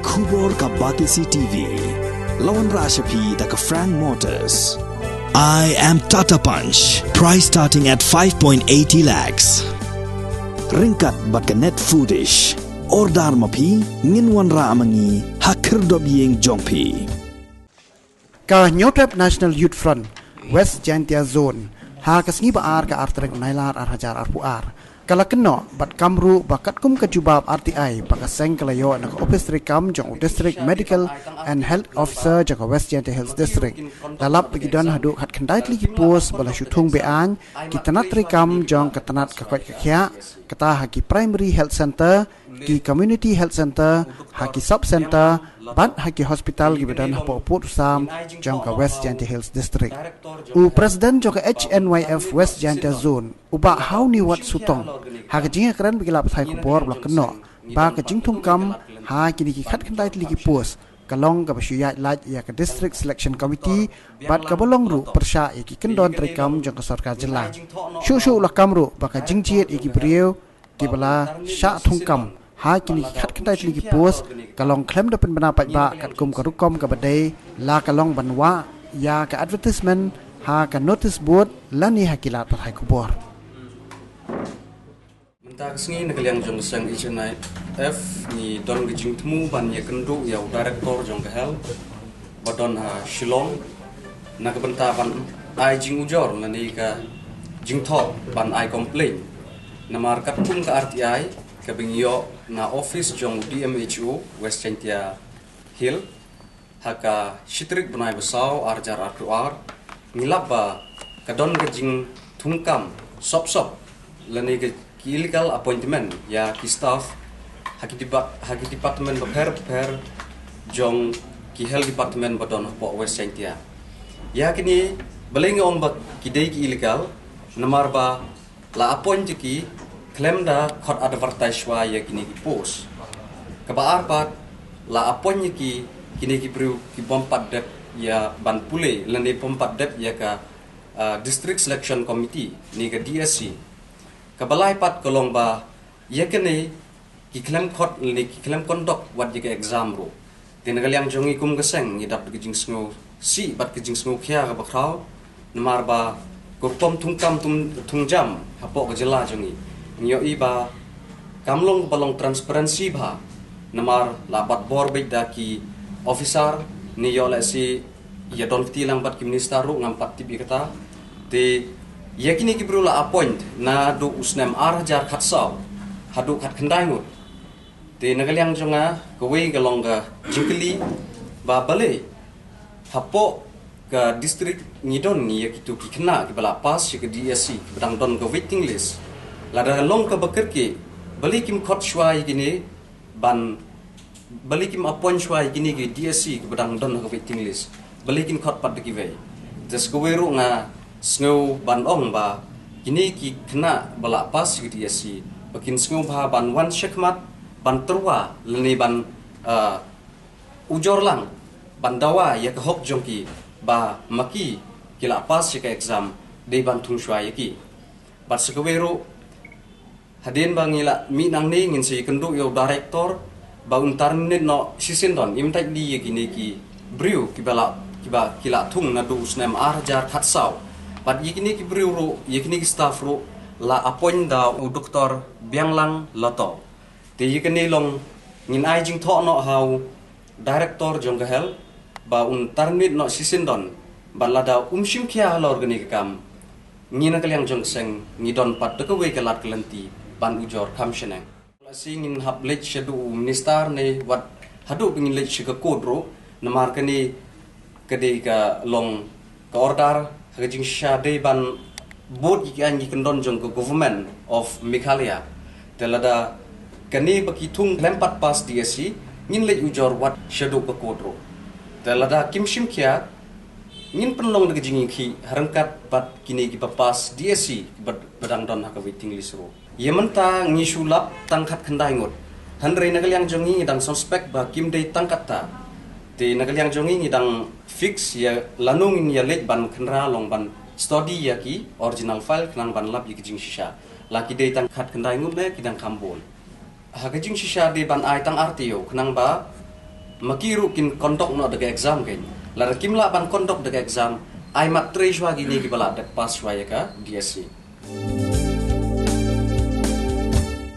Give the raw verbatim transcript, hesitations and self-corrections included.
Khubor ka Batesi T V. La wanrah sha phi da ka Frank Motors. I am Tata Punch. Price starting at five point eighty lakhs. Ryngkat bad ka Net Foodish. Order ma phi, ngin wanrah ma ngi ha khyrdop ïing jong phi. Ka Hynñiewtrep National Youth Front, West Jaintia Zone, ha ka sngi ba ar ka ar tarik Nailar ar hajar arphew ar, ka la kynnoh bad kam ruh ba katkum ka jubab R T I ba ka seng ka la ïoh na ka ophis treikam jong u District Medical and Health Officer jong ka West Jaintia Hills District, la lap ba ki don haduh khatkhyndai tylli ki post ba la shu thung be-aiñ, ki tnat treikam jong ka tnat ka koit ka khiah, kata ha ki Primary Health Centre, ki Community Health Centre, ha ki Sub Centre bad ha ki hospital kiba don hapoh pud u sam jong ka West Jaintia Hills District. U President jong ka H N Y F West Jaintia Zone, u Bah Hawniwat Sutong, ha ka jingïakren bad ki lad pathai khubor, u la kynnoh ba ka jingthungkam ha kine ki khatkhyndai tylli ki post ka long kaba shu ïaid lait ïa ka District Selection Committee bad kaba long ruh pyrshah ïa ki kyndon treikam jong ka sorkar jylla. Shuh shuh u la kam ruh ba ka jingjied ïa ki briew kiba la shah thungkam ha kine ki khatkhyndai tylli ki post ka long khlem da pynbna paidbah katkum ka rukom kaba dei, la ka long ban wah ïa ka advertisement ha ka notice board lane ha ki lad pathai khubor. Mynta ka sngi na ka liang jong ka seng H N Y F ngi don ka jingthmu ban ïakynduh ïa u Director jong ka Health ba don ha Shillong na ka bynta ban ai jingujor lane ka jingthoh ban ai complaint namar katkum ka R T I kaba ngi ïoh na office jong u D M H O West Jaintia Hills ha ka shi tarik bnai ba saw ar hajar arphew ar, ngi lap ba ka don ka jingthungkam sop sop lane ka ki illegal appointment ïa ki staff ha ki deba-, ha ki department bapher bapher jong ki health department ba don hapoh West Jaintia. Ïa kine balei nga ong ba ki dei ki illegal, namar ba la appoint ïa ki khlem da khot advertise shuwa ïa kine ki post. Kaba ar pat, la appoint ïa ki kine ki briew ki bym pat dep ïa ban pule lane bym pat dep ïa ka, ah, District Selection Committee ne ka D S C. Kaba lai pat ka long ba ïa kine ki khlem khot lane ki khlem conduct wat ïa ka exam ruh. Te na ka liang jong ngi kum ka seng ngi dap da ka jingsngewsih bad ka jingsngewkhia kaba khraw namar ba ka rukom thungkam thung, thungjam hapoh ka jylla jong ngi, ngi ïohi ba kam long kaba long transparency bha namar la bat bor beit da ki officer ne ïoh lehse ïa don kti lang bad ki minister ruh ngam pat tip ïa kata. Te ïa kine ki briew la appoint naduh u snem ar hajar khatsaw haduh khatkhyndai ngut. Te na ka liang jong nga kawei ka long ka jingkylli ba balei hapoh ka district ngi don ngi ïa kitu ki khynnah kiba la pass ïa ka D S C kiba dang don ka waiting list. Lada long kaba kyrkieh balei kim khot shuwa ïa kine ban, balei kim appoint shuwa ïa kine ki D S C kiba dang don ha ka waiting list, balei kin khot pat da kiwei. Te sa kawei ruh nga sngew ban ong ba kine ki khynnah ba la pass ïa ka D S C ba kin sngewbha ban wan shakhmat ban tyrwa lane ban, ah, ujor lang ban dawa ïa ka hok jong ki ba ma ki ki la pass ïa ka exam dei ban thung shuwa ïa ki. Bad sa kawei ruh hadien ba ngi la mih nangne ngin sa ïakynduh ïa u director ba un terminate noh shisien don im thait dei ïa kine ki briew kiba la, kiba ki la thung naduh u snem ar hajar khatsaw. Bad ïa kine ki briew ruh, ïa kine ki staff ruh la appoint da u Doktor Bianglang Lato. Te ïa kane long ngin ai jingthoh noh ha u director jong ka health ba un terminate noh shisien don bad lada um shim khia halor kane ka kam, ngi na ka liang jong ka seng ngi don pat da kawei ka lad ka lynti ban ujor kham shaneng. Lehse ngin hap leit shaduh u minister ne wat haduh ba ngin leit sha ka court ruh namar kane ka dei ka long ka order ha ka jingshisha dei ban bud ïa ki aiñ ki kyndon jong ka Government of Meghalaya. Te lada kane ba ki thung khlem pat pass D S C ngin leit ujor wat shaduh ka court ruh. Te lada kim shim khia ngin pynlong da ka jingïakhih ha ryngkat bad kine kiba pass D S C ba, ba dang don ha ka waiting list ruh. Ïa mynta ngi shu lap tang khatkhyndai ngut. Hynrei na ka liang jong ngi ngi dang suspect ba kim dei tang katta. Te na ka liang jong ngi ngi dang fix ïa lano ngin ïa leit ban khynra long ban study ïa ki original file khnang ban lap ïa ki jingshisha. La ki dei tang khatkhyndai ngut ne ki dang kham bun. Ha ka jingshisha dei ban ai tang artylli khnang ba Ma ki ruh kin conduct noh da ka exam kein. Lada kim lah ban conduct da ka exam, ai mat trei shuwa kine kiba la dep pass shuwa ïa ka D S C.